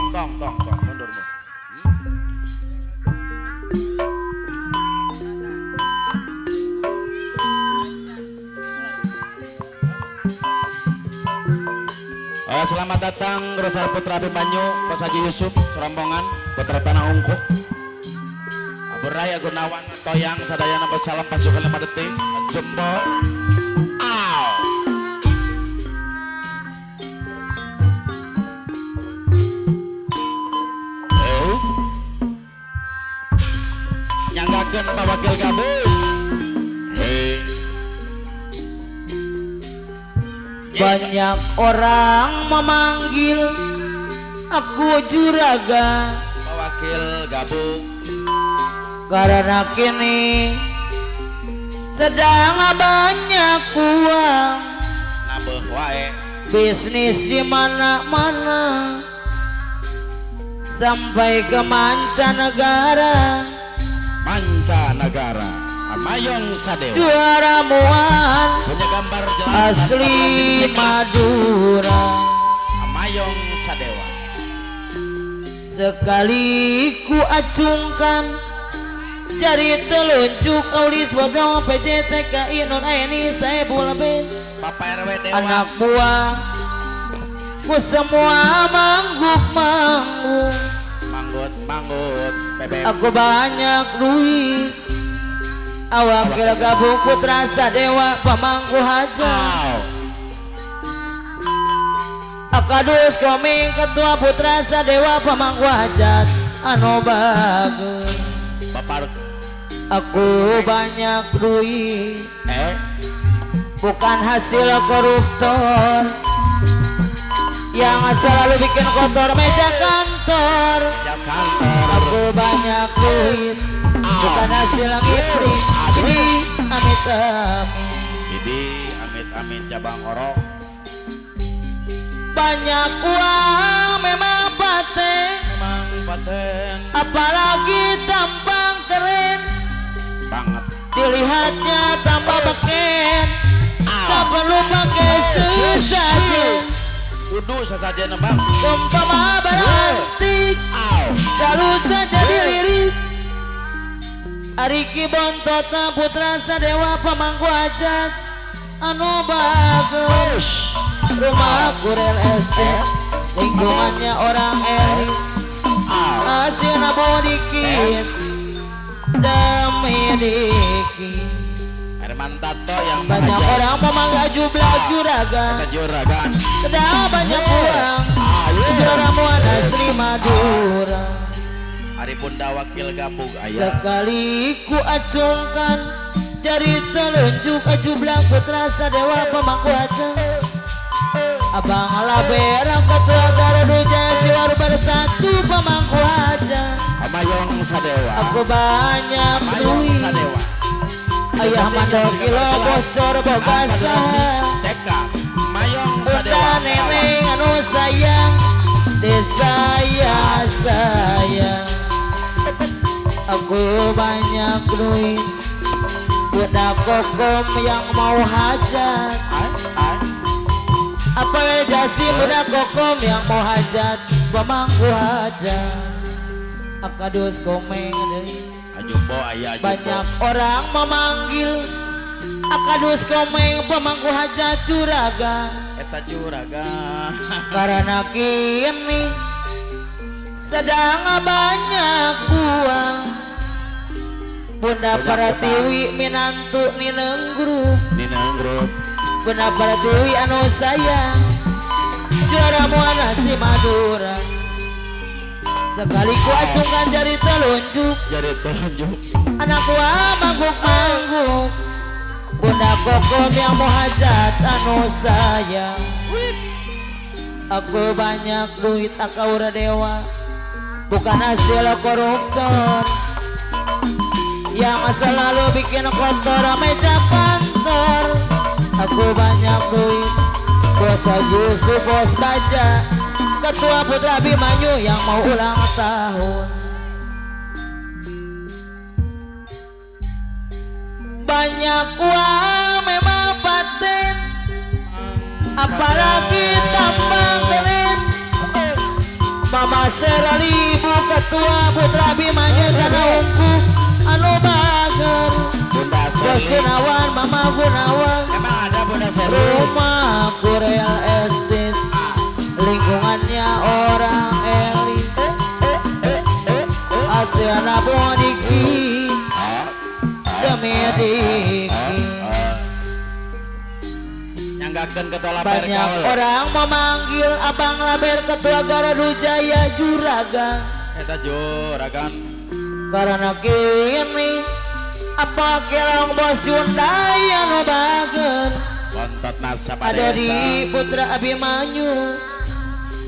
Tong tong tong tong mundur mundur. Selamat datang Rosar Putra Abimanyu, Bos Haji Yusuf, Serombongan, Putra Tanah Ungkup. Aburai Gunawan Toyang Sadayana bersalam pasukan 5 detik. Zumbo. Aw. Nyanggakeun Pak Wakil Gabung. Hei. Banyak orang memanggil aku juragan, Pak Wakil Gabung, karena kini sedang banyak uang. Nabeuh wae. Bisnis di mana-mana sampai ke mancanegara. Mancanegara. Mayong Sadewa juara muan punya gambar jelas asli Madura. Mayong Sadewa sekali ku acungkan jari telunjuk aulis bodong PJTKI non ini saya boleh Bapak RW Dewa anak buah ku semua manggut manggut manggut manggut bebek. Aku banyak duit awak kira gabung Putra Sadewa pemangku hajat. Akadus koming ketua Putra Sadewa pemangku hajat anu bagus. Bapak aku banyak duit bukan hasil koruptor yang selalu bikin kotor meja kantor. Meja kantor. Aku banyak duit bukan hasil ngipri. Ini amit amit. Ini amit amit cabang orok. Banyak uang memang paten, memang paten. Apalagi tampang keren banget. Dilihatnya tambah beken. Tak perlu pakai sesajen. Kudu sesajen bang. Umpama berantik kalau saja dilirik. Ariki bontota Putra Sadewa pemangku hajat anu bagus. Rumah kurel estate lingkungannya orang elit. Hasil nabo dikit demi dikit. Herman Tato yang banyak orang memanggil jublah juragan. Juragan. Sedang banyak uang ramuan asli Madura. Ari Bunda Wakil Gabung ayah. Sekali ku acungkan jari telunjuk jublah Putra Sadewa pemangku hajat. Abang Laberang ketua Garuda Jaya bersatu pemangku hajat. Mayong Sadewa. Aku banyak duit. Sadewa. Ayah mandor kilo bosor bogasa. Cekas. Mayong Sadewa. Udah neneng anu sayang desa ya sayang. Aku banyak duit. Bunda kokom yang mau hajat. Apa jasi bunda kokom yang mau hajat pemangku hajat. Akadus komeng deui. Ajumbo ayah ajumbo. Banyak orang memanggil akadus komeng pemangku hajat juragan. Eta juragan. Karena kini sedang banyak uang. Bunda Pratiwi minantu Nineng Grup. Nineng Grup. Bunda Pratiwi anu sayang juara muan asli Madura. Sekali ku acungkan jari telunjuk, jari telunjuk. Anak buah manggung-manggung. Bunda kokom yang mau hajat anu sayang. Aku banyak duit akaura dewa bukan hasil koruptor yang selalu bikin kotor meja kantor. Aku banyak duit bos Yusuf bos baja ketua Putra Abimanyu yang mau ulang tahun. Banyak uang memang paten, apalagi tambang keren. Mama Serali ibu ketua Putra Abimanyu Tanah Ungku anu bager. Bunda Bos Seri. Gunawan, Mama Gunawan. Emang ada Bunda Seri? Rumah Real Estate, lingkungannya orang elit. Asiana boniki demi diki. Nyanggakeun ketua Laber Banyak Kaul. orang memanggil Abang Laber ketua Garadu Jaya Juragan. Eta juragan. Karena kini apa kelong bos Hyundai anu bager. Bontot nasab Ada di Putra Abimanyu,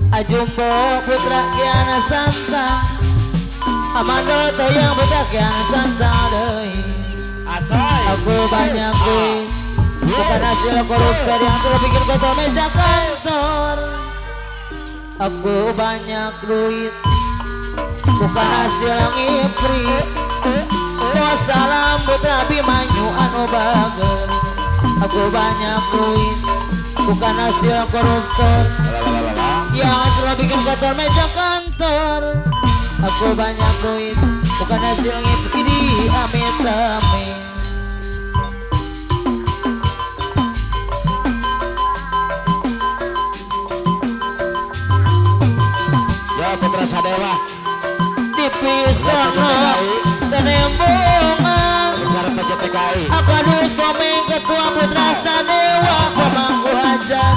Ajumbo Putra Kiana Santa, Amando Toyang Putra Kiana Santa deui. Asoy. Aku banyak duit, bukan hasil koruptor yang sudah bikin kotor meja kantor. Aku banyak duit, bukan hasil ngipri. Wassalam Putra Abimanyu anu bager. Aku banyak duit, bukan hasil koruptor yang sudah bikin kotor meja kantor. Aku banyak duit, bukan hasil ngipri. Amit amit. Ya Putra Sadewa. Di pisono tenembungan. Bicara PJTKI. Akadus komeng ketua Putra Sadewa pemangku hajat.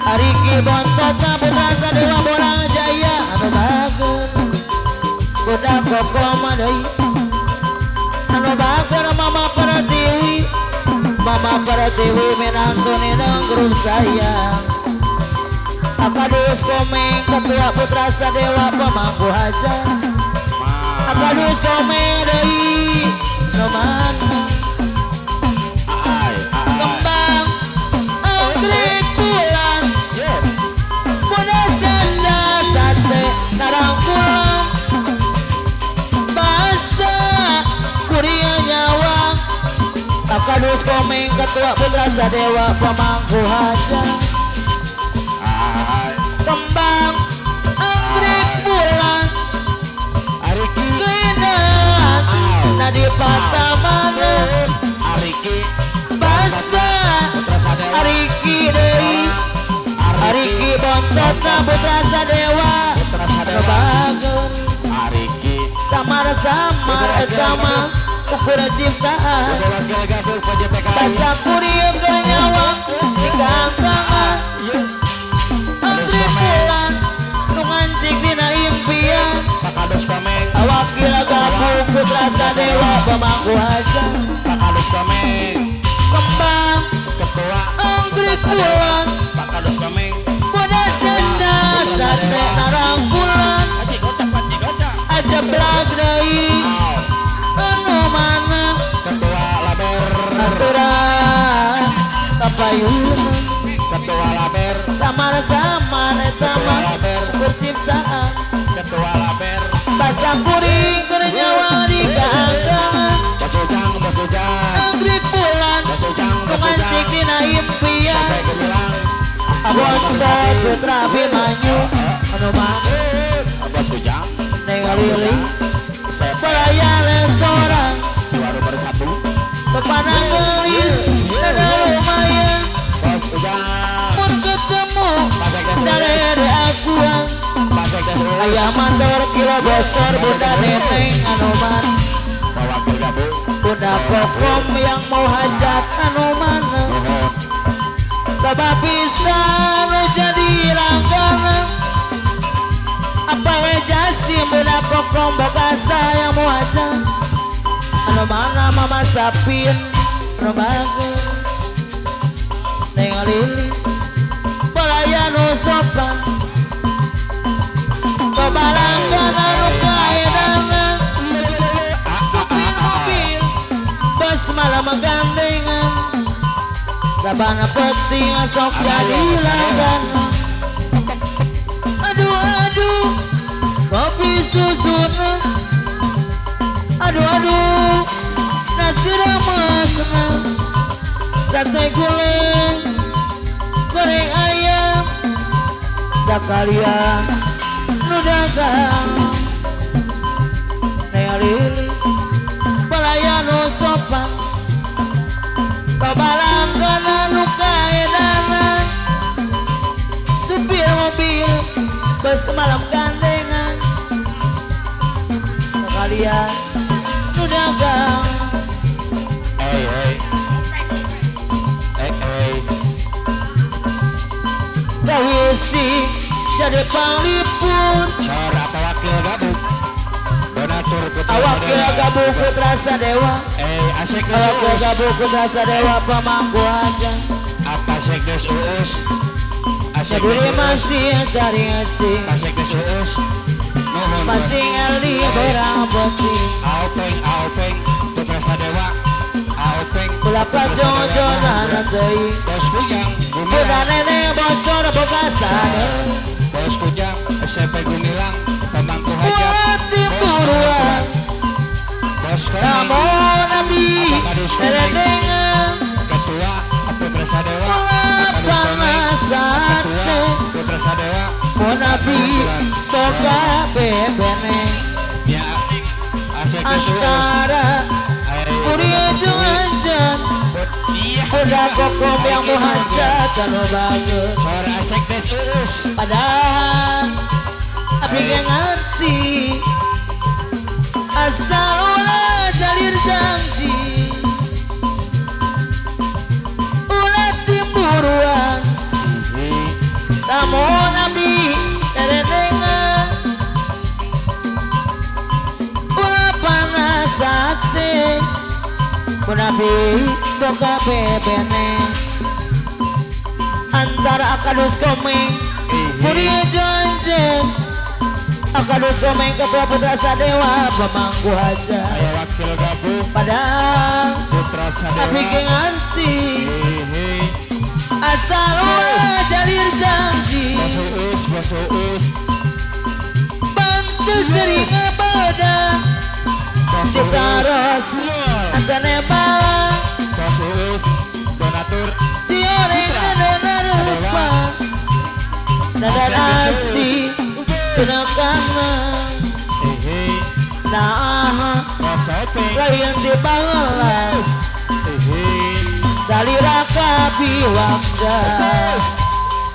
Ariki bontotna Putra Sadewa Borang Jaya anu bager. Budak kokom deui anu bager Mama Pertiwi. Mama Pertiwi minantu ninang grup sayang. Akadus komeng ketua Putra Sadewa pemangku hajat. Akadus komeng deui nu mana. Ai ai. Kembang anggrek bulan, bodas janda sate narang pulang. Bahasa kuria nyawang. Akadus komeng ketua Putra Sadewa pemangku hajat. Ai. Kembang anggrek bulan, Ariki. keindahan nadi patamana. Ariki. Bahasa Putra Sadewa. Ariki deui. Ariki bontotna Putra Sadewa Putra Sadewa. bager. Ariki. Samar-samar eta mah ukur ciptaan. Udah wakil gabung PJTKI. Basa kuria ke nyawang dikangkangan. Anggrek bulan nu ngancik dina impian. Pak Kadus Komeng. Wakil gabung Putra Sadewa pemangku hajat. Pak Kadus Komeng. Kembang Ketua anggrek bulan, Pak Kadus Komeng. bodas janda sate narang bulan. Haji gocap, haji gocap. Aja belag deui Au. anu mana. Ketua Laber. Aturan kapayun. Ketua Laber. Samar-samar eta mah ukur ciptaan. Ketua Laber. Basa kuring keur nyawa di kaangkangan. Bos Ujang, Bos Ujang. Anggrek bulan Bos Ujang, Bos nu Ujang. ngancik dina impian. Sampai gemilang. Bontot Putra Abimanyu anu bager. Bos Ujang. Neng Lili Saya baraya restoran. juara bersatu. Pepanang gelis ada lumayan. Bos Ujang. Mun ketemu Pak Sekdes dari akuan. Pak Sekdes Uus. Ayah mandor kilo bosor bunda neneng anu mana. Pak Wakil Gabung. Bunda kokom yang mau hajat anu mana. Nuhun. Sabab bisa nu jadi langganan. Apa jasim bunda kokom boga sayang mau hajat anu mana. Mama Sapin anu bagus. Neng Lili balaya nu sopan. Coba langganan nu kaedangan. Supir mobil bus malam gandengan. Sabana penting sok jadi langganan. Aduh aduh kopi susu. Aduh aduh nasi remesna. Sate gulai goreng ayam. Sekalian nu dagang Neng Lilis pelayan nu sopan loba langganan nu kaedanan supir mobil bus malam gandengan sekalian nu dagang. Hey hey hey hey. Dawisi jadi panglipur Sor apa wakil gabung donatur Putra wakil Sadewa. Gabung Putra Sadewa. Asek Wakil Uus. Gabung Putra Sadewa pemangku aja. Apa sekdes Uus? Asek Saduri Uus. masih cari ngecing Asek Uus. Nuhun. masih ngali berang peti Aopeng Aopeng Putra Sadewa. Aopeng kula Putra Sadewa. pajojonan teuing Bos Kujang Budak Gumilang. nenek bocor boga sadar Bos Kujang SMP Gumilang pemangku hajat. Ulah timburuan Bos Komeng Namun abdi Apa Kadus Komeng? Nerenengan Ketua Putra Sadewa. Ulah Kadus Komeng pangasate Ketua Putra Sadewa. Mun abdi boga bebene Ya Asek Uus. Antara Kuring jeung anjeun Iya. Budak kokom yang muhajat anu bagus Suara Asek Des Uus. Padahal abdi ge ngerti asal ulah jalir janji ulah timburuan namun abdi terenengan ulah panas hati mun abdi boga bebene antara akadus komeng Kuring janjen Akadus komeng ketua Putra Sadewa pemangku hajat Ayo wakil gabung Padahal Putra Sadewa. abdi ge ngerti Hehe. asal ulah jalir janji Bos Uus, Bos Uus. Bantu sering ngebeda Bos Uus. Ditaros antane balang Bos Uus. Donatur Dioreng dana rupa Dadan asli Tunakana Hehe. Nah Bos Openg. lain di balas Hehe. Salira kabiwangga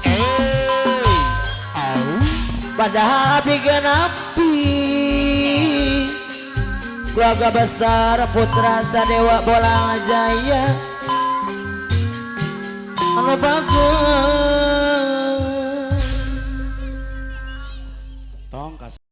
Eh. Au. Padahal abdi genapi Keluarga besar Putra Sadewa Bolang Jaya Anu bagus Tong kasih.